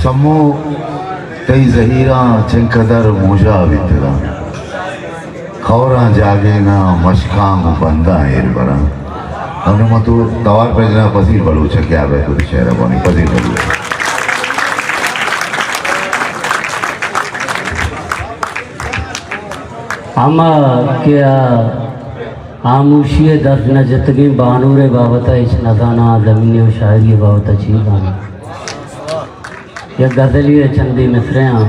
سمو تئی زہیراں چنکدر موجا بیتگاں، خوراں جاگیناں مشکاں گوں بنداں ایر براں۔ انوں ما تو توار پہ جناب پذیر بلوچ ء کیا بیت وتی شعر ء بوانی پذیر بلوچ۔ ہما کہ آ ہاموشی ء دست نہ جتگیں بانور ء بابت ء ہچ نہ زاناں، زمین ء شاعری ء بابت ء چی زاناں۔ یک غزلے ء چندے مصرعاں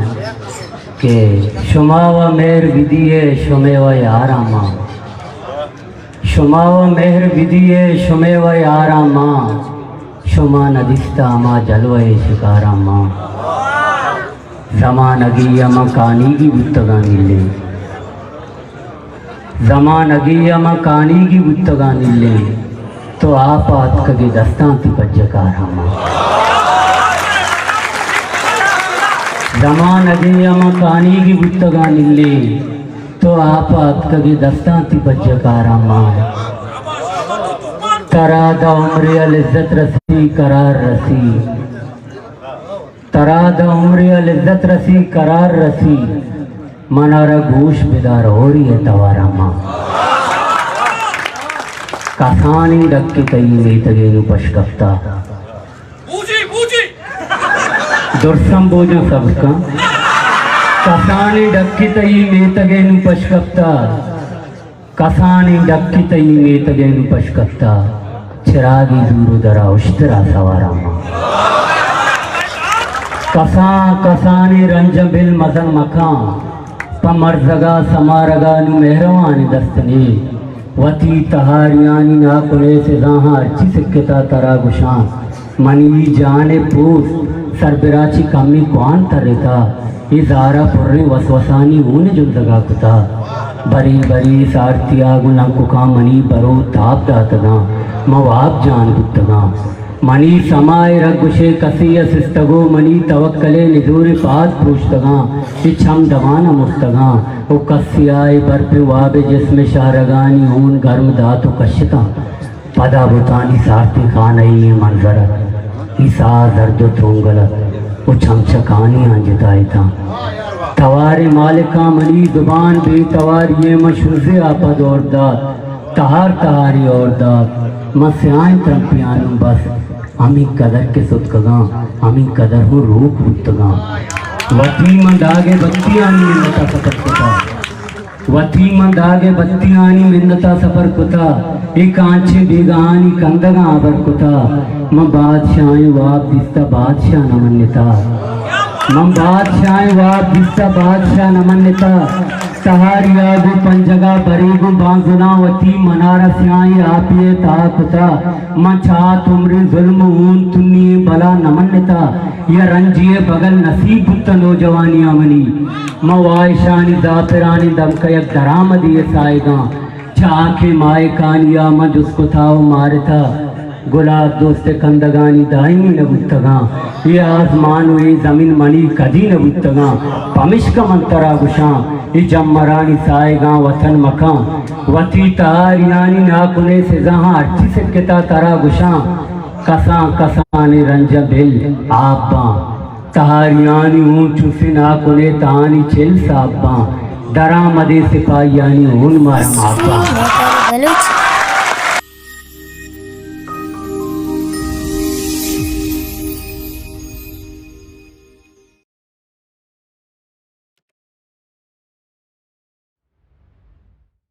کہ شما و مہر بدیئے شمے و یاراں ما، شما و مہر بدیئے شمے و یاراں ما، شما ندیستہ ہما جلوہ ء شکاراں ما۔ زمانگی ہما کانیگی بوتگاں نلیں، زمانگی ہما کانیگی بوتگاں نلیں، تو آپ ء اتکگے دستاں تی پجکاراں ما۔ زمانگی ہما کانیگی بوتگاں نلیں، تو آپ ء اتکگے دستاں تی پجکاراں ما۔ ترا داں عمرے ء لذت رسی، قرار رسی۔ ترا داں عمرے ء لذت رسی، قرار رسی، منارا گوش بدار ہوری ء تواراں ما۔ کسانیں ڈکے تئی میتگ ء نوں پش کپتا۔ درسم بوجاں صبر کن۔ کسانیں ڈکے تئی میتگ ء نوں پش کپتا۔ کسانیں ڈکے تئی میتگ ء نوں پش کپتا، چراگے دور ء درا اشترا سواراں ما۔ کسان کسانیں رنج ء بل مزن مکاں، پہ مرزگ ء سمارگ ء نوں مہروانیں دست نے۔ وتی تہاریانی ناکنے سزاہاں ہرچی سکتا ترا گشاں۔ منی جان ء پوست سربراچی کمی کوان ترتا، اے زارا پریں وسوسانی ہون جندگا کتا۔ برے برے سارتیا گوں لنککاں منی برو تاب داتگاں، من واب جان بوتگاں۔ منی سمائے رگ گشے کسی ء سستگو، منی توکلے نزورے پاد پروشتگاں، اے چم دمان ء مستگاں۔ او کسی آئے برپیں واب جسم شہرگانی ہون گرم دات و کشتاں۔ پدا بتانی سارتیں خانہ ء منظر ات، اے ساہ زرد و ترونگل ات و چمچکانی آں جتا اتاں۔ تواریں مالکاں منی زبان بے تواری ء من شوزے آ پد اور دات، تہار تہاری اور دات۔ من سیاہیں ترمپیانوں بس ہمیں قدر کہ ستکگاں، ہمیں قدر ہوں روک بوتگاں۔ وتی من داگ ء بتیانی منت ء سفر کتا۔ وتی من داگ ء بتیانی منت ء سفر کتا، اے کانچیں بیگہانی کندگاں ہبر کتا۔ من بادشاہیں واب دیستہ بادشاہ نہ منتا۔ من بادشاہیں واب دیستہ بادشاہ نہ منتا۔ تہاری ء گوں پنجگا بریگ و بانزلاں وتی منارہ سیاہیں آپے ء تہا کتا۔ من چات عمریں ظلم و ہون تنی بلا نہ منتا۔ یا رنجی ء بگل نصیب بوتہ نوجوانی ء منی۔ من واہشانی زاپرانی دمکہ یک درآمدے ء ساہگاں۔ چہ آکیں ماہکانی ء من جست کتا و مارتا، گلاب دوست ء کندگانی دائمی نہ بوتگاں۔ اے آزمان و اے زمین منی کدی نہ بوتگاں۔ پمشکہ من ترا گشاں، اے جمرانی ساہگاں وطن مکن۔ وتی تہاریانی ناکنے سزاہاں ہرچی سکتا ترا گشاں۔ کسان کسانیں رنج ء بل آپ باں۔ تہاریانی ہون چوسے ناکنے تہانی چل ساپ باں۔ درآمدیں سپاہیانی ہون مارا ماپ باں۔